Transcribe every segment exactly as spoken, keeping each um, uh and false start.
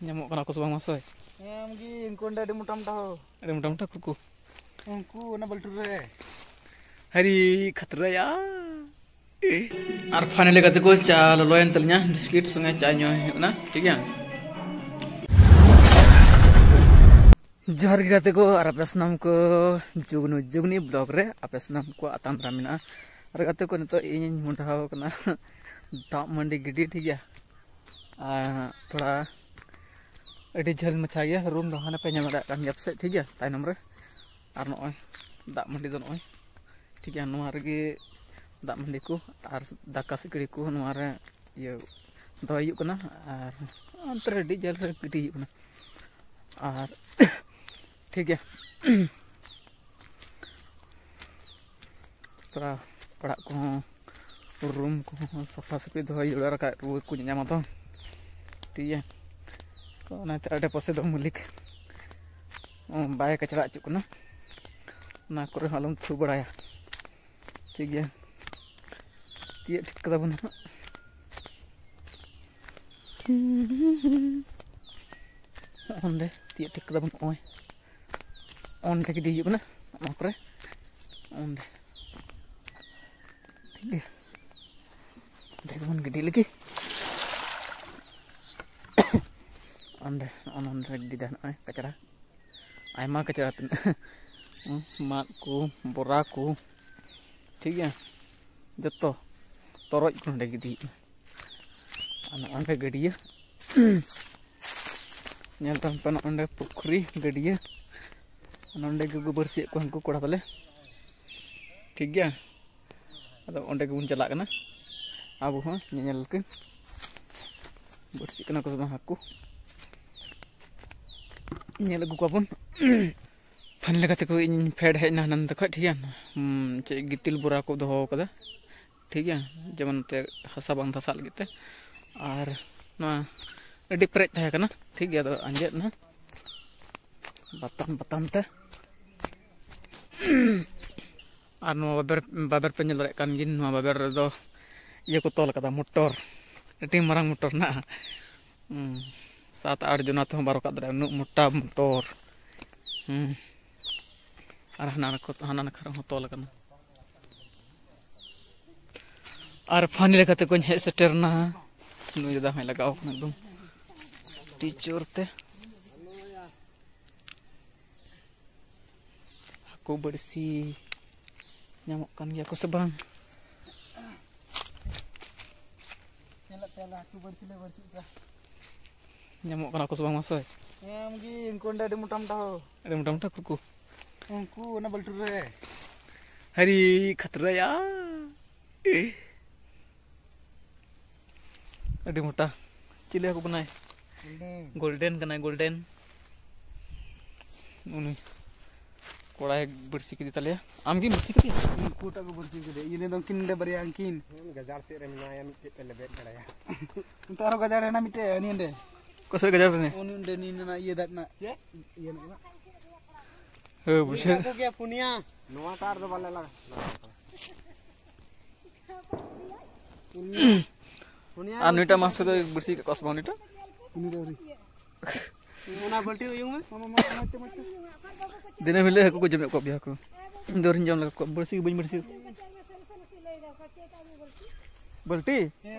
ᱧᱟᱢᱚᱜ ᱠᱟᱱᱟ ᱠᱚ ᱥᱮ ᱵᱟᱝ ᱢᱟᱥᱮ? ᱮᱢ ᱜᱮ ᱩᱱᱠᱩ ᱚᱸᱰᱮ ᱟᱹᱰᱤ ᱢᱚᱴᱟ ᱢᱚᱴᱟ ᱦᱚ᱾ ᱟᱹᱰᱤ ᱢᱚᱴᱟ ᱢᱚᱴᱟ ᱠᱩᱠᱩ᱾ ᱩᱱᱠᱩ ᱚᱱᱟ ᱵᱟᱹᱞᱴᱩ ᱨᱮ᱾ ᱦᱟᱹᱨᱤ ᱠᱷᱟᱛᱨᱟᱭᱟ᱾ ᱟᱨ ᱯᱷᱟᱭᱱᱟᱞᱤ ᱜᱟᱛᱮ ᱠᱚ, ᱪᱟ ᱞᱚᱞᱚᱭᱮᱱ ᱛᱟᱹᱞᱤᱧᱟ, ᱵᱤᱥᱠᱤᱴ ᱥᱚᱸᱜᱮ ᱪᱟ ᱧᱩ ᱦᱩᱭᱩᱜ ᱠᱟᱱᱟ, ᱴᱷᱤᱠ ᱜᱮᱭᱟ᱾ ᱡᱚᱦᱟᱨ ᱜᱮ ᱜᱟᱛᱮ ᱠᱚ, ᱟᱨ ᱟᱯᱮ ᱥᱟᱱᱟᱢ ᱠᱚ ᱡᱩᱜᱽᱱᱩ ᱡᱩᱜᱽᱱᱤ ᱵᱞᱚᱜ ᱨᱮ ᱟᱯᱮ ᱥᱟᱱᱟᱢ ᱠᱚ ᱟᱛᱟᱝ ᱫᱟᱨᱟᱢ ᱢᱮᱱᱟᱜᱼᱟ᱾ ᱟᱨ ᱜᱟᱛᱮ ᱠᱚ, ᱱᱤᱛᱚᱜ ᱤᱧᱤᱧ ᱢᱚᱦᱰᱟᱣ ᱠᱟᱱᱟ ᱫᱟᱜ ᱢᱟᱹᱰᱤ ᱜᱤᱰᱤ, ᱴᱷᱤᱠ ᱜᱮᱭᱟ᱾ ᱟᱨ ᱛᱷᱚᱲᱟ ᱟᱹᱰᱤ ᱡᱷᱟᱹᱞ ᱢᱟᱪᱷᱟ ᱜᱮᱭᱟ ᱨᱩᱢ ᱫᱚ, ᱦᱟᱱᱮ ᱯᱮ ᱧᱮᱞ ᱫᱟᱲᱮᱭᱟᱜ ᱠᱟᱱ ᱜᱮᱭᱟ ᱯᱟᱥᱮᱡ, ᱴᱷᱤᱠ ᱜᱮᱭᱟ, ᱛᱟᱭᱱᱚᱢ ᱨᱮ᱾ ᱟᱨ ᱱᱚᱜᱼᱚᱭ ᱫᱟᱜ ᱢᱟᱹᱰᱤ ᱫᱚ ᱱᱚᱜᱼᱚᱭ, ᱴᱷᱤᱠ ᱜᱮᱭᱟ, ᱱᱚᱣᱟ ᱨᱮᱜᱮ ᱫᱟᱜ ᱢᱟᱹᱰᱤ ᱠᱚ ᱟᱨ ᱫᱟᱠᱟ ᱥᱤᱠᱲᱤ ᱠᱚ ᱱᱚᱣᱟ ᱨᱮ ᱤᱭᱟᱹ ᱫᱚᱦᱚᱭ ᱦᱩᱭᱩᱜ ᱠᱟᱱᱟ᱾ ᱟᱨ ᱚᱱᱛᱮ ᱨᱮ ᱟᱹᱰᱤ ᱡᱷᱟᱹᱞ ᱨᱮ ᱜᱤᱰᱤ ᱦᱩᱭᱩᱜ ᱠᱟᱱᱟ᱾ ᱟᱨ ᱴᱷᱤᱠ ᱜᱮᱭᱟ, ᱛᱷᱚᱲᱟ ᱚᱲᱟᱜ ᱠᱚᱦᱚᱸ, ᱨᱩᱢ ᱠᱚᱦᱚᱸ ᱥᱟᱯᱷᱟ ᱥᱟᱹᱯᱷᱤ ᱫᱚᱦᱚᱭ ᱡᱟᱹᱨᱩᱲᱟ, ᱵᱟᱠᱷᱟᱡ ᱨᱩᱣᱟᱹ ᱠᱚ ᱧᱟᱧᱟᱢᱟ ᱛᱚ, ᱴᱷᱤᱠ ᱜᱮᱭᱟ᱾ ᱛᱚ ᱚᱱᱟᱛᱮ ᱟᱰᱮ ᱯᱟᱥᱮ ᱫᱚ ᱢᱟᱹᱞᱤᱠ ᱵᱟᱭ ᱠᱟᱪᱲᱟ ᱦᱚᱪᱚᱜ ᱠᱟᱱᱟ, ᱚᱱᱟ ᱠᱚᱨᱮ ᱦᱚᱸ ᱟᱞᱚᱢ ᱛᱷᱩ ᱵᱟᱲᱟᱭᱟ, ᱴᱷᱤᱠ ᱜᱮᱭᱟ᱾ ᱛᱤᱭᱟᱹᱜ ᱴᱷᱤᱠ ᱠᱟᱫᱟ ᱵᱚᱱ ᱦᱟᱸᱜ᱾ ᱚᱸᱰᱮ ᱛᱤᱭᱟᱹᱜ ᱴᱷᱤᱠ ᱠᱟᱫᱟ ᱵᱚᱱ, ᱱᱚᱜᱼᱚᱭ ᱚᱸᱰᱮ ᱜᱤᱰᱤ ᱦᱩᱭᱩᱜ ᱠᱟᱱᱟ, ᱱᱚᱣᱟ ᱠᱚᱨᱮ ᱚᱸᱰᱮ, ᱴᱷᱤᱠ ᱜᱮᱭᱟ᱾ ᱚᱸᱰᱮ ᱜᱮᱵᱚᱱ ᱜᱤᱰᱤ ᱞᱟᱹᱜᱤᱫ᱾ ᱚᱸᱰᱮ, ᱱᱚᱜᱼᱚ ᱱᱚᱸᱰᱮ ᱞᱮ ᱜᱤᱰᱤ ᱫᱟ ᱱᱚᱜᱼᱚᱭ ᱠᱟᱪᱲᱟ, ᱟᱭᱢᱟ ᱠᱟᱪᱲᱟ ᱛᱤᱱᱟᱹᱜ ᱢᱟᱫ ᱠᱚ, ᱵᱚᱨᱟ ᱠᱚ, ᱴᱷᱤᱠ ᱜᱮᱭᱟ, ᱡᱚᱛᱚ ᱛᱚᱨᱚᱡ ᱠᱚ ᱱᱚᱸᱰᱮ ᱜᱤᱰᱤ ᱦᱩᱭᱩᱜ ᱠᱟᱱᱟ᱾ ᱟᱨ ᱱᱚᱜᱼᱚ ᱱᱚᱸᱰᱮ ᱜᱟᱹᱰᱭᱟᱹ, ᱧᱮᱞ ᱛᱟᱢ ᱯᱮ ᱱᱚᱜᱼᱚ ᱱᱚᱸᱰᱮ ᱯᱩᱠᱷᱨᱤ ᱜᱟᱹᱰᱭᱟᱹ, ᱱᱚᱸᱰᱮ ᱜᱮᱠᱚ ᱵᱟᱹᱲᱥᱤᱭᱮᱫ ᱠᱚᱣᱟ ᱩᱱᱠᱩ ᱠᱚᱲᱟ ᱛᱟᱞᱮ, ᱴᱷᱤᱠ ᱜᱮᱭᱟ᱾ ᱟᱫᱚ ᱚᱸᱰᱮ ᱜᱮᱵᱚᱱ ᱪᱟᱞᱟᱜ ᱠᱟᱱᱟ ᱟᱵᱚ ᱦᱚᱸ ᱧᱮᱧᱮᱞ ᱠᱚ, ᱵᱟᱹᱲᱥᱤᱜ ᱠᱟᱱᱟ ᱠᱚ ᱥᱮ ᱵᱟᱝ ᱦᱟᱹᱠᱩ, ᱧᱮᱞ ᱟᱹᱜᱩ ᱠᱚᱣᱟ ᱵᱚᱱ᱾ ᱯᱷᱟᱭᱱᱟᱞ ᱜᱟᱛᱮ ᱠᱚ, ᱤᱧ ᱯᱷᱮᱰ ᱦᱮᱡ ᱮᱱᱟ ᱦᱟᱱᱟᱱᱛᱮ ᱠᱷᱚᱡ, ᱴᱷᱤᱠ ᱜᱮᱭᱟ᱾ ᱦᱩᱸ, ᱪᱮᱫ ᱜᱤᱛᱤᱞ ᱵᱚᱨᱟ ᱠᱚ ᱫᱚᱦᱚ ᱠᱟᱫᱟ, ᱴᱷᱤᱠ ᱜᱮᱭᱟ, ᱡᱮᱢᱚᱱ ᱛᱮ ᱦᱟᱥᱟ ᱵᱟᱝ ᱫᱷᱟᱥᱟᱜ ᱞᱟᱹᱜᱤᱫ ᱛᱮ᱾ ᱟᱨ ᱱᱚᱣᱟ ᱟᱹᱰᱤ ᱯᱮᱨᱮᱡ ᱛᱟᱦᱮᱸ ᱠᱟᱱᱟ, ᱴᱷᱤᱠ ᱜᱮᱭᱟ, ᱟᱫᱚ ᱟᱸᱡᱮᱫ ᱮᱱᱟ ᱵᱟᱛᱟᱱ ᱵᱟᱛᱟᱱ ᱛᱮ᱾ ᱟᱨ ᱱᱚᱣᱟ ᱵᱟᱵᱮᱨ, ᱵᱟᱵᱮᱨ ᱯᱮ ᱧᱮᱞ ᱫᱟᱲᱮᱭᱟᱜ ᱠᱟᱱ ᱜᱮ, ᱱᱚᱣᱟ ᱵᱟᱵᱮᱨ ᱨᱮᱫᱚ ᱤᱭᱟᱹ ᱠᱚ ᱛᱚᱞ ᱠᱟᱫᱟ, ᱢᱚᱴᱚᱨ, ᱟᱹᱰᱤ ᱢᱟᱨᱟᱝ ᱢᱚᱴᱚᱨ ᱦᱮᱱᱟᱜᱼᱟ᱾ ᱦᱩᱸ᱾ ᱥᱟᱛ ᱟᱴ ᱡᱚᱱᱟ ᱛᱮᱦᱚᱸ ᱵᱟᱭ ᱨᱟᱠᱟᱵ ᱫᱟᱲᱮᱭᱟᱜᱼᱟ, ᱩᱱᱟᱹᱜ ᱢᱚᱴᱟ ᱢᱚᱴᱚᱨ᱾ ᱦᱩᱸ᱾ ᱟᱨ ᱦᱟᱱᱟ ᱱᱟᱠᱷᱟ, ᱦᱟᱱᱟ ᱱᱟᱠᱷᱟ ᱨᱮᱦᱚᱸ ᱛᱚᱞ ᱟᱠᱟᱱᱟ᱾ ᱟᱨ ᱯᱷᱟᱱᱤ ᱞᱮᱠᱟᱛᱮ ᱠᱚᱧ ᱦᱮᱡ ᱥᱮᱴᱮᱨ ᱮᱱᱟ᱾ ᱱᱩᱭ ᱫᱟᱫᱟ ᱦᱚᱸᱭ ᱞᱟᱜᱟᱣ ᱠᱟᱱᱟ ᱮᱠᱫᱚᱢ ᱟᱹᱰᱤ ᱡᱳᱨ ᱛᱮ᱾ ᱦᱟᱹᱠᱩ ᱵᱟᱹᱲᱥᱤ ᱧᱟᱢᱚᱜ ᱠᱟᱱ ᱜᱮᱭᱟ ᱠᱚ ᱥᱮ ᱵᱟᱝ? ᱧᱮᱞᱚᱜ ᱠᱟᱱᱟ ᱦᱟᱹᱠᱩ ᱵᱟᱹᱲᱥᱤ ᱞᱮ ᱵᱟᱹᱲᱥᱤ ᱠᱚᱣᱟ᱾ ᱧᱟᱢᱚᱜ ᱠᱟᱱᱟ ᱠᱚ ᱥᱮ ᱵᱟᱝ ᱢᱟᱥᱮ? ᱦᱮᱸ, ᱩᱱᱠᱩ ᱚᱸᱰᱮ ᱟᱹᱰᱤ ᱢᱚᱴᱟ ᱢᱚᱴᱟ ᱦᱚ᱾ ᱟᱹᱰᱤ ᱢᱚᱴᱟ ᱢᱚᱴᱟ ᱦᱟᱹᱠᱩ ᱠᱚ᱾ ᱩᱱᱠᱩ ᱚᱱᱟ ᱵᱟᱹᱞᱴᱤ ᱨᱮ᱾ ᱦᱟᱹᱨᱤ ᱠᱷᱟᱛᱨᱟᱭᱟ᱾ ᱟᱹᱰᱤ ᱢᱚᱴᱟ᱾ ᱪᱤᱞᱤ ᱦᱟᱹᱠᱩ ᱠᱟᱱᱟᱭ? ᱜᱳᱞᱰᱮᱱ᱾ ᱜᱳᱞᱰᱮᱱ ᱠᱟᱱᱟᱭ, ᱜᱳᱞᱰᱮᱱ᱾ ᱩᱱᱤ ᱠᱚᱲᱟᱭ ᱵᱟᱹᱲᱥᱤ ᱠᱮᱫᱮ ᱛᱟᱞᱮᱭᱟ᱾ ᱟᱢ ᱜᱮᱢ ᱵᱟᱹᱲᱥᱤ ᱠᱮᱫᱮᱭᱟ? ᱩᱱᱠᱩ ᱴᱟᱜ ᱠᱚ ᱵᱟᱹᱲᱥᱤ ᱠᱮᱫᱮ᱾ ᱤᱧ ᱨᱮᱱ ᱫᱚ ᱩᱱᱠᱤᱱ ᱱᱚᱰᱮ ᱵᱟᱨᱭᱟ ᱩᱱᱠᱤᱱ᱾ ᱜᱟᱡᱟᱲ ᱥᱮᱫ ᱨᱮ ᱢᱮᱱᱟᱭᱟ, ᱢᱤᱫᱴᱮᱡ ᱛᱮ ᱞᱮᱵᱮᱫ ᱫᱟᱲᱮᱭᱟ᱾ ᱱᱤᱛᱚᱜ ᱟᱨᱦᱚᱸ ᱜᱟᱡᱟᱲ ᱨᱮ ᱦᱮᱱᱟᱜ ᱢᱤᱫᱴᱮᱡ, ᱩᱱᱤ ᱚᱸᱰᱮ᱾ ᱚᱠᱟ ᱥᱮᱫ ᱨᱮ ᱜᱟᱡᱟᱲ ᱨᱮ? ᱩᱱᱤ ᱚᱸᱰᱮ, ᱱᱤ ᱱᱟ ᱤᱭᱟᱹ ᱫᱟᱜ ᱨᱮᱱᱟᱜ᱾ ᱪᱮᱫ? ᱤᱭᱟᱹ ᱨᱮᱱᱟᱜ᱾ ᱦᱮᱸ, ᱵᱩᱡᱷᱟᱹᱣ᱾ ᱩᱱᱠᱩ ᱜᱮ ᱯᱩᱱᱭᱟ᱾ ᱱᱚᱣᱟ ᱛᱟᱨ ᱫᱚ ᱵᱟᱞᱮ ᱞᱟᱜᱟ᱾ ᱯᱩᱱᱭᱟ᱾ ᱟᱨ ᱱᱩᱭᱴᱟᱜ ᱢᱟᱥ ᱫᱚ ᱵᱟᱹᱲᱥᱤ ᱠᱟᱜ ᱠᱚᱣᱟ ᱥᱮ ᱵᱟᱝ ᱱᱩᱭᱴᱟᱜ? ᱩᱱᱤ ᱫᱚ ᱟᱹᱣᱨᱤ᱾ ᱚᱱᱟ ᱵᱟᱹᱞᱴᱤ ᱩᱭᱩᱝ ᱢᱮ᱾ ᱢᱟ, ᱢᱟ, ᱢᱟ, ᱢᱚᱡᱽ ᱛᱮ, ᱢᱚᱡᱽ ᱛᱮ᱾ ᱫᱤᱱᱟᱹᱢ ᱦᱤᱞᱳᱜ ᱦᱟᱹᱠᱩ ᱠᱚ ᱡᱚᱢᱮᱫ ᱠᱚᱣᱟ ᱵᱚᱭᱦᱟ ᱠᱚ᱾ ᱤᱧ ᱫᱚ ᱟᱹᱣᱨᱤᱧ ᱡᱚᱢ ᱞᱮᱠᱟ ᱠᱚᱣᱟ, ᱵᱟᱹᱲᱥᱤ ᱜᱮ ᱵᱟᱹᱧ ᱵᱟᱹᱲᱥᱤ ᱟᱠᱟᱫ᱾ ᱵᱟᱹᱞᱴᱤ?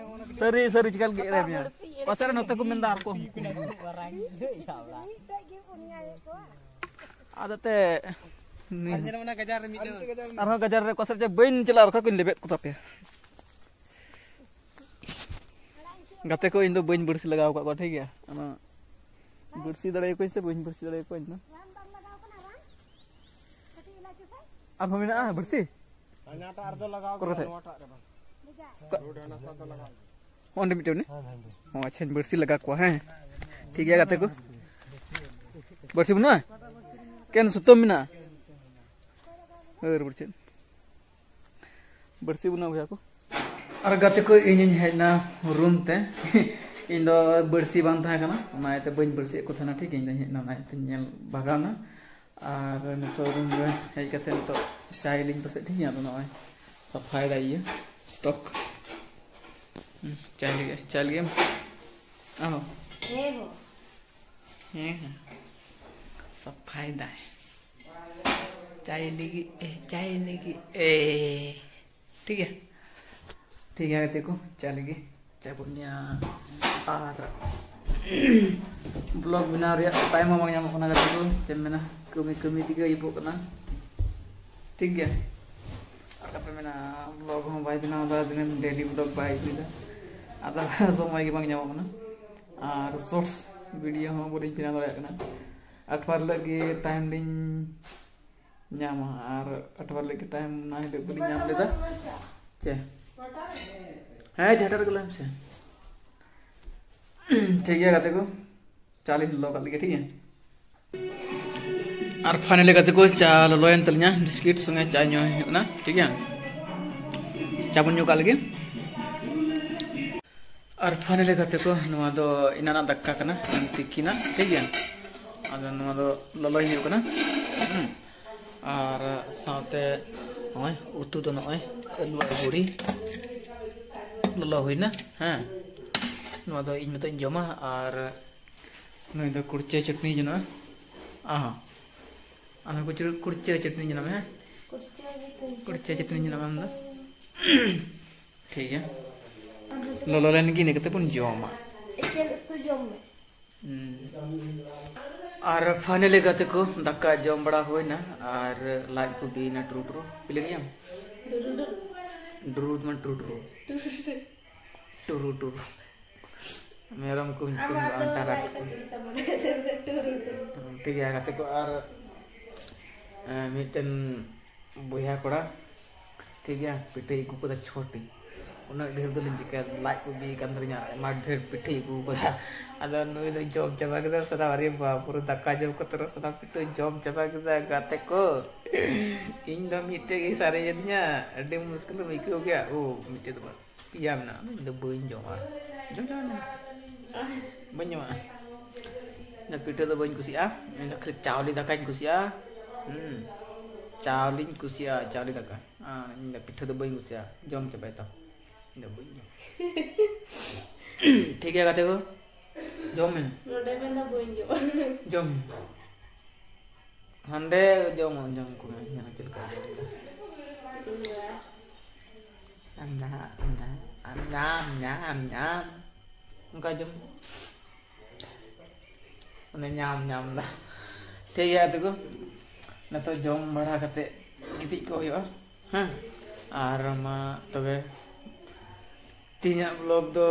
ᱥᱟᱹᱨᱤ, ᱥᱟᱹᱨᱤ ᱪᱤᱠᱟ ᱞᱟᱹᱜᱤᱫ ᱮᱲᱮ ᱢᱮᱭᱟ? ᱯᱟᱥᱮ ᱨᱮ ᱱᱚᱛᱮ ᱠᱚ ᱢᱮᱱᱫᱟ ᱟᱨ ᱠᱚ᱾ ᱟᱫᱚ ᱛᱮ ᱟᱨ ᱧᱮᱞ ᱢᱮ ᱚᱱᱟ ᱜᱟᱡᱟᱲ ᱨᱮ ᱢᱤᱫᱴᱮᱱ᱾ ᱟᱨᱦᱚᱸ ᱜᱟᱡᱟᱲ ᱨᱮ ᱚᱠᱟ ᱥᱮᱫ ᱪᱚ ᱵᱟᱹᱧ ᱪᱟᱞᱟᱜ ᱨᱮᱠᱷᱟ ᱠᱚᱧ ᱞᱮᱵᱮᱫ ᱠᱚ ᱛᱟᱯᱮᱭᱟ᱾ ᱜᱟᱛᱮ ᱠᱚ, ᱤᱧ ᱫᱚ ᱵᱟᱹᱧ ᱵᱟᱹᱲᱥᱤ ᱞᱟᱜᱟᱣ ᱟᱠᱟᱫ ᱠᱚᱣᱟ, ᱴᱷᱤᱠ ᱜᱮᱭᱟ? ᱚᱱᱟ ᱵᱟᱹᱲᱥᱤ ᱫᱟᱲᱮᱭᱟᱠᱚᱣᱟᱹᱧ ᱥᱮ ᱵᱟᱹᱧ ᱵᱟᱹᱲᱥᱤ ᱫᱟᱲᱮᱭᱟᱠᱚᱣᱟ ᱤᱧ ᱫᱚ᱾ ᱟᱨᱦᱚᱸ ᱢᱮᱱᱟᱜᱼᱟ ᱵᱟᱹᱲᱥᱤ? ᱦᱟᱱᱟᱴᱟᱜ ᱨᱮᱫᱚ ᱞᱟᱜᱟᱣ ᱚᱠᱟ ᱠᱟᱱᱟ, ᱠᱚᱨᱮ? ᱱᱚᱣᱟᱴᱟᱜ ᱨᱮ ᱵᱟᱝ᱾ ᱚᱠᱟ? ᱨᱳᱰ ᱦᱟᱱᱟ ᱥᱟᱶ ᱫᱚ ᱞᱟᱜᱟᱣ ᱠᱟᱱᱟ᱾ ᱚᱸᱰᱮ ᱢᱤᱫᱴᱮᱱ ᱢᱮᱱᱟᱜᱼᱟ? ᱦᱮᱸ, ᱦᱮᱸ, ᱦᱮᱸ᱾ ᱚ, ᱟᱪᱪᱷᱟᱧ ᱵᱟᱹᱲᱥᱤ ᱞᱟᱜᱟ ᱠᱚᱣᱟ, ᱦᱮᱸ᱾ ᱴᱷᱤᱠ ᱜᱮᱭᱟ ᱜᱟᱛᱮ ᱠᱚ᱾ ᱵᱟᱹᱲᱥᱤ ᱵᱟᱹᱱᱩᱜᱼᱟ? ᱮᱠᱮᱱ ᱥᱩᱛᱟᱹᱢ ᱢᱮᱱᱟᱜᱼᱟ᱾ ᱦᱟᱹᱨ ᱵᱟᱹᱲᱥᱤ᱾ ᱵᱟᱹᱲᱥᱤ ᱵᱟᱹᱱᱩᱜᱼᱟ ᱵᱚᱭᱦᱟ ᱠᱚ᱾ ᱟᱨ ᱜᱟᱛᱮ ᱠᱚ, ᱤᱧᱤᱧ ᱦᱮᱡ ᱮᱱᱟ ᱨᱩᱢ ᱛᱮ᱾ ᱤᱧ ᱫᱚ ᱵᱟᱹᱲᱥᱤ ᱵᱟᱝ ᱛᱟᱦᱮᱸ ᱠᱟᱱᱟ, ᱚᱱᱟ ᱤᱭᱟᱹᱛᱮ ᱵᱟᱹᱧ ᱵᱟᱹᱲᱥᱤᱭᱮᱫ ᱠᱚ ᱛᱟᱦᱮᱱᱟ, ᱴᱷᱤᱠ? ᱤᱧ ᱫᱚᱧ ᱦᱮᱡ ᱮᱱᱟ, ᱚᱱᱟ ᱤᱭᱟᱹᱛᱮᱧ ᱧᱮᱞ ᱵᱷᱟᱜᱟᱣ ᱮᱱᱟ᱾ ᱟᱨ ᱱᱤᱛᱚᱜ ᱨᱩᱢ ᱨᱮ ᱦᱮᱡ ᱠᱟᱛᱮ ᱱᱤᱛᱚᱜ ᱪᱟᱭ ᱞᱤᱧ ᱯᱟᱥᱮᱡ, ᱴᱷᱤᱠ ᱜᱮᱭᱟ? ᱟᱫᱚ ᱱᱚᱜᱼᱚᱭ ᱥᱟᱯᱷᱟᱭᱮᱫᱟ ᱤᱭᱟᱹ ᱥᱴᱚᱠ᱾ ᱦᱩᱸ, ᱪᱟᱭ ᱞᱟᱹᱜᱤᱫ, ᱪᱟᱭ ᱞᱟᱹᱜᱤᱫ ᱮᱢ? ᱟᱦᱚ᱾ ᱦᱮᱸ ᱦᱳ᱾ ᱦᱮᱸ, ᱦᱮᱸ, ᱥᱟᱯᱷᱟᱭ ᱫᱟᱭ᱾ ᱪᱟᱭ ᱞᱟᱹᱜᱤᱫ ᱮ, ᱪᱟᱭ ᱞᱟᱹᱜᱤᱫ ᱮ᱾ ᱴᱷᱤᱠ ᱜᱮᱭᱟ, ᱴᱷᱤᱠ ᱜᱮᱭᱟ ᱜᱟᱛᱮ ᱠᱚ, ᱪᱟ ᱞᱟᱹᱜᱤᱫ ᱪᱟ ᱵᱚᱱ ᱧᱩᱭᱟ᱾ ᱟᱨ ᱵᱞᱚᱜ ᱵᱮᱱᱟᱣ ᱨᱮᱭᱟᱜ ᱴᱟᱭᱤᱢ ᱦᱚᱸ ᱵᱟᱝ ᱧᱟᱢᱚᱜ ᱠᱟᱱᱟ ᱜᱟᱛᱮ ᱠᱚ, ᱪᱮᱫ ᱮᱢ ᱢᱮᱱᱟ, ᱠᱟᱹᱢᱤ ᱠᱟᱹᱢᱤ ᱛᱮᱜᱮ ᱟᱹᱭᱩᱵᱚᱜ ᱠᱟᱱᱟ᱾ ᱴᱷᱤᱠ ᱜᱮᱭᱟ, ᱟᱨ ᱠᱟᱛᱷᱟ ᱢᱮᱱᱟᱜᱼᱟ, ᱵᱞᱚᱜ ᱦᱚᱸ ᱵᱟᱭ ᱵᱮᱱᱟᱣ ᱮᱫᱟ, ᱫᱤᱱᱟᱹᱢ ᱰᱮᱞᱤ ᱵᱞᱚᱜ ᱵᱟᱭ ᱟᱹᱜᱩᱭᱮᱫᱟ, ᱟᱫᱚ ᱥᱚᱢᱚᱭ ᱜᱮ ᱵᱟᱝ ᱧᱟᱢᱚᱜ ᱠᱟᱱᱟ᱾ ᱟᱨ ᱥᱚᱨᱴᱥ ᱵᱷᱤᱰᱤᱭᱳ ᱦᱚᱸ ᱵᱟᱹᱞᱤᱧ ᱵᱮᱱᱟᱣ ᱫᱟᱲᱮᱭᱟᱜ ᱠᱟᱱᱟ᱾ ᱟᱴᱷᱣᱟᱨ ᱦᱤᱞᱳᱜ ᱜᱮ ᱴᱟᱭᱤᱢ ᱞᱤᱧ ᱧᱟᱢᱟ, ᱟᱨ ᱟᱴᱷᱣᱟᱨ ᱦᱤᱞᱳᱜ ᱜᱮ ᱴᱟᱭᱤᱢ ᱚᱱᱟ ᱦᱤᱞᱳᱜ ᱵᱟᱹᱞᱤᱧ ᱧᱟᱢ ᱞᱮᱫᱟ᱾ ᱪᱮ, ᱦᱮᱸ, ᱡᱷᱟᱴᱟ ᱨᱮᱜᱮ ᱞᱟᱹᱭ ᱢᱮᱥᱮ᱾ ᱴᱷᱤᱠ ᱜᱮᱭᱟ ᱜᱟᱛᱮ ᱠᱚ, ᱪᱟ ᱞᱤᱧ ᱞᱚᱞᱚ ᱠᱟᱜ ᱞᱮᱜᱮ, ᱴᱷᱤᱠ ᱜᱮᱭᱟ᱾ ᱟᱨ ᱯᱷᱟᱭᱱᱟᱞᱤ ᱜᱟᱛᱮ ᱠᱚ, ᱪᱟ ᱞᱚᱞᱚᱭᱮᱱ ᱛᱟᱹᱞᱤᱧᱟ, ᱵᱤᱥᱠᱤᱴ ᱥᱚᱸᱜᱮ ᱪᱟ ᱧᱩ ᱦᱩᱭᱩᱜ ᱠᱟᱱᱟ, ᱴᱷᱤᱠ ᱜᱮᱭᱟ᱾ ᱪᱟ ᱵᱚᱱ ᱧᱩ ᱠᱟᱜ ᱞᱮᱜᱮ᱾ ᱟᱨ ᱯᱷᱟᱭᱱᱟᱞᱤ ᱜᱟᱛᱮ ᱠᱚ, ᱱᱚᱣᱟ ᱫᱚ ᱮᱱᱟᱱᱟᱜ ᱫᱟᱠᱟ ᱠᱟᱱᱟ, ᱛᱤᱠᱤᱱᱟᱜ, ᱴᱷᱤᱠ ᱜᱮᱭᱟ᱾ ᱟᱫᱚ ᱱᱚᱣᱟ ᱫᱚ ᱞᱚᱞᱚᱭ ᱦᱩᱭᱩᱜ ᱠᱟᱱᱟ᱾ ᱦᱩᱸ᱾ ᱟᱨ ᱥᱟᱶᱛᱮ ᱱᱚᱜᱼᱚᱭ ᱩᱛᱩ ᱫᱚ ᱱᱚᱜᱼᱚᱭ ᱟᱹᱞᱩ ᱟᱨ ᱵᱩᱲᱤ ᱞᱚᱞᱚ ᱦᱩᱭᱱᱟ᱾ ᱦᱮᱸ, ᱱᱚᱣᱟ ᱫᱚ ᱤᱧ ᱢᱚᱛᱚᱧ ᱡᱚᱢᱟ, ᱟᱨ ᱱᱩᱭ ᱫᱚ ᱠᱩᱲᱪᱟᱹ ᱪᱟᱹᱴᱱᱤ ᱡᱚᱱᱚᱜᱼᱟ᱾ ᱟᱦᱟ, ᱟᱢ ᱦᱚᱸ ᱠᱩᱲᱪᱟᱹ, ᱠᱩᱲᱪᱟᱹ ᱪᱟᱹᱴᱱᱤ ᱡᱚᱱᱚᱜ ᱢᱮ, ᱦᱮᱸ? ᱠᱩᱲᱪᱟᱹ ᱪᱟᱹᱴᱱᱤ ᱡᱚᱱᱚᱜ ᱢᱮ ᱟᱢ ᱫᱚ᱾ ᱴᱷᱤᱠ ᱜᱮᱭᱟ, ᱞᱚᱞᱚ ᱞᱮᱱ ᱜᱮ, ᱤᱱᱟᱹ ᱠᱟᱛᱮ ᱵᱚᱱ ᱡᱚᱢᱟ᱾ ᱮᱠᱮᱱ ᱩᱛᱩ ᱡᱚᱢ ᱢᱮ᱾ ᱦᱩᱸ᱾ ᱟᱨ ᱯᱷᱟᱭᱱᱟᱞᱤ ᱜᱟᱛᱮ ᱠᱚ, ᱫᱟᱠᱟ ᱡᱚᱢ ᱵᱟᱲᱟ ᱦᱩᱭᱱᱟ ᱟᱨ ᱞᱟᱡ ᱠᱚ ᱵᱤᱭᱮᱱᱟ ᱴᱩᱨᱩ ᱴᱩᱨᱩ᱾ ᱯᱤᱞᱟᱹᱱᱤᱭᱟᱢ? ᱰᱩᱨᱩ ᱰᱩᱨᱩ᱾ ᱰᱩᱨᱩ ᱢᱟᱱᱮ ᱴᱩᱨᱩ ᱴᱩᱨᱩ᱾ ᱴᱩᱨᱩ ᱰᱩᱨᱩ᱾ ᱴᱩᱨᱩ ᱴᱩᱨᱩ᱾ ᱢᱮᱨᱚᱢ ᱠᱚ ᱧᱩᱛᱩᱢ ᱟᱢᱟᱜ ᱫᱚ ᱫᱚ ᱟᱱᱴᱟᱨᱟ ᱞᱟᱡ ᱴᱩᱨᱩ᱾ ᱠᱟᱹᱴᱤᱡ ᱜᱮᱛᱟᱢᱟ᱾ ᱴᱩᱨᱩ ᱴᱩᱨᱩ᱾ ᱴᱷᱤᱠ ᱜᱮᱭᱟ ᱜᱟᱛᱮ ᱠᱚ, ᱟᱨ, ᱮ, ᱢᱤᱫᱴᱮᱱ ᱵᱚᱭᱦᱟ ᱠᱚᱲᱟ, ᱴᱷᱤᱠ ᱜᱮᱭᱟ, ᱯᱤᱴᱷᱟᱹᱭ ᱟᱹᱜᱩ ᱠᱟᱫᱟ ᱪᱷᱚᱴᱤ᱾ ᱩᱱᱟᱹᱜ ᱰᱷᱮᱨ ᱫᱚᱞᱤᱧ ᱪᱤᱠᱟᱹᱭᱟ, ᱞᱟᱡ ᱠᱚ ᱵᱤ ᱠᱟᱱ ᱛᱟᱹᱞᱤᱧᱟ, ᱟᱭᱢᱟ ᱰᱷᱮᱨ ᱯᱤᱴᱷᱟᱹᱭ ᱟᱹᱜᱩ ᱠᱟᱫᱟ᱾ ᱟᱫᱚ ᱱᱩᱭ ᱫᱚ ᱡᱚᱢ ᱪᱟᱵᱟ ᱠᱮᱫᱟ ᱥᱟᱱᱟᱢ᱾ ᱟᱨᱮ ᱵᱟᱯ ᱨᱮ, ᱫᱟᱠᱟ ᱡᱚᱢ ᱠᱟᱛᱮ ᱨᱮ ᱥᱟᱱᱟᱢ ᱯᱤᱴᱷᱟᱹ ᱡᱚᱢ ᱪᱟᱵᱟ ᱠᱮᱫᱟ ᱜᱟᱛᱮ ᱠᱚ᱾ ᱤᱧ ᱫᱚ ᱢᱤᱫᱴᱮᱡ ᱜᱮ ᱥᱟᱨᱮᱡ ᱟᱹᱫᱤᱧᱟ, ᱟᱹᱰᱤ ᱢᱩᱥᱠᱤᱞ ᱮᱢ ᱟᱹᱭᱠᱟᱹᱣ ᱜᱮᱭᱟ᱾ ᱳ, ᱢᱤᱫᱴᱮᱡ ᱫᱚ ᱵᱟᱝ, ᱯᱮᱭᱟ ᱢᱮᱱᱟᱜᱼᱟ, ᱤᱧ ᱫᱚ ᱵᱟᱹᱧ ᱡᱚᱢᱟ᱾ ᱡᱚᱢ ᱪᱟᱵᱟᱭ ᱢᱮ᱾ ᱵᱟᱹᱧ ᱡᱚᱢᱟ᱾ ᱤᱧ ᱫᱚ ᱯᱤᱴᱷᱟᱹ ᱫᱚ ᱵᱟᱹᱧ ᱠᱩᱥᱤᱭᱟᱜᱼᱟ, ᱤᱧ ᱫᱚ ᱠᱷᱟᱹᱞᱤ ᱪᱟᱣᱞᱮ ᱫᱟᱠᱟᱧ ᱠᱩᱥᱤᱭᱟᱜᱼᱟ᱾ ᱦᱩᱸ, ᱪᱟᱣᱞᱮᱧ ᱠᱩᱥᱤᱭᱟᱜᱼᱟ, ᱪᱟᱣᱞᱮ ᱫᱟᱠᱟ᱾ ᱟᱨ ᱤᱧ ᱫᱚ ᱯᱤᱴᱷᱟᱹ ᱫᱚ ᱵᱟᱹᱧ ᱠᱩᱥᱤᱭᱟᱜᱼᱟ, ᱡᱚᱢ ᱪᱟᱵᱟᱭ ᱛᱟᱢ᱾ ᱤᱧ ᱫᱚ ᱵᱟᱹᱧ ᱡᱚᱢᱟ᱾ ᱴᱷᱤᱠ ᱜᱮᱭᱟ ᱜᱟᱛᱮ ᱠᱚ, ᱡᱚᱢ ᱢᱮ᱾ ᱱᱚᱰᱮ ᱢᱮᱱᱫᱟ ᱵᱟᱹᱧ ᱡᱚᱢᱟ᱾ ᱡᱚᱢ ᱢᱮ᱾ ᱦᱟᱸᱰᱮ ᱡᱚᱢ ᱡᱚᱢ ᱠᱚ ᱢᱮ, ᱧᱮᱞ ᱪᱮᱫ ᱞᱮᱠᱟ ᱡᱚᱢ ᱫᱟ᱾ ᱟᱢ ᱧᱟᱢ, ᱟᱢ ᱧᱟᱢ, ᱟᱢ ᱧᱟᱢ, ᱟᱢ ᱧᱟᱢ᱾ ᱚᱱᱠᱟ ᱡᱚᱢ᱾ ᱚᱱᱮ ᱧᱟᱢ ᱧᱟᱢ ᱫᱟ᱾ ᱴᱷᱤᱠ ᱜᱮᱭᱟ ᱛᱟᱠᱚ, ᱱᱤᱛᱚᱜ ᱡᱚᱢ ᱵᱟᱲᱟ ᱠᱟᱛᱮ ᱜᱤᱛᱤᱡ ᱠᱚᱜ ᱦᱩᱭᱩᱜᱼᱟ᱾ ᱦᱮᱸ, ᱟᱨ ᱢᱟ ᱛᱚᱵᱮ ᱛᱮᱦᱮᱧᱟᱜ vlog ᱫᱚ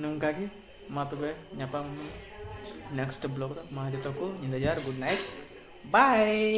ᱱᱚᱝᱠᱟ ᱜᱮ᱾ ᱢᱟ ᱛᱚᱵᱮ ᱧᱟᱯᱟᱢ next vlog ᱨᱮ᱾ ᱢᱟ ᱡᱚᱛᱚ ᱠᱚ ᱧᱤᱫᱟᱹ ᱡᱚᱦᱟᱨ, good night, bye᱾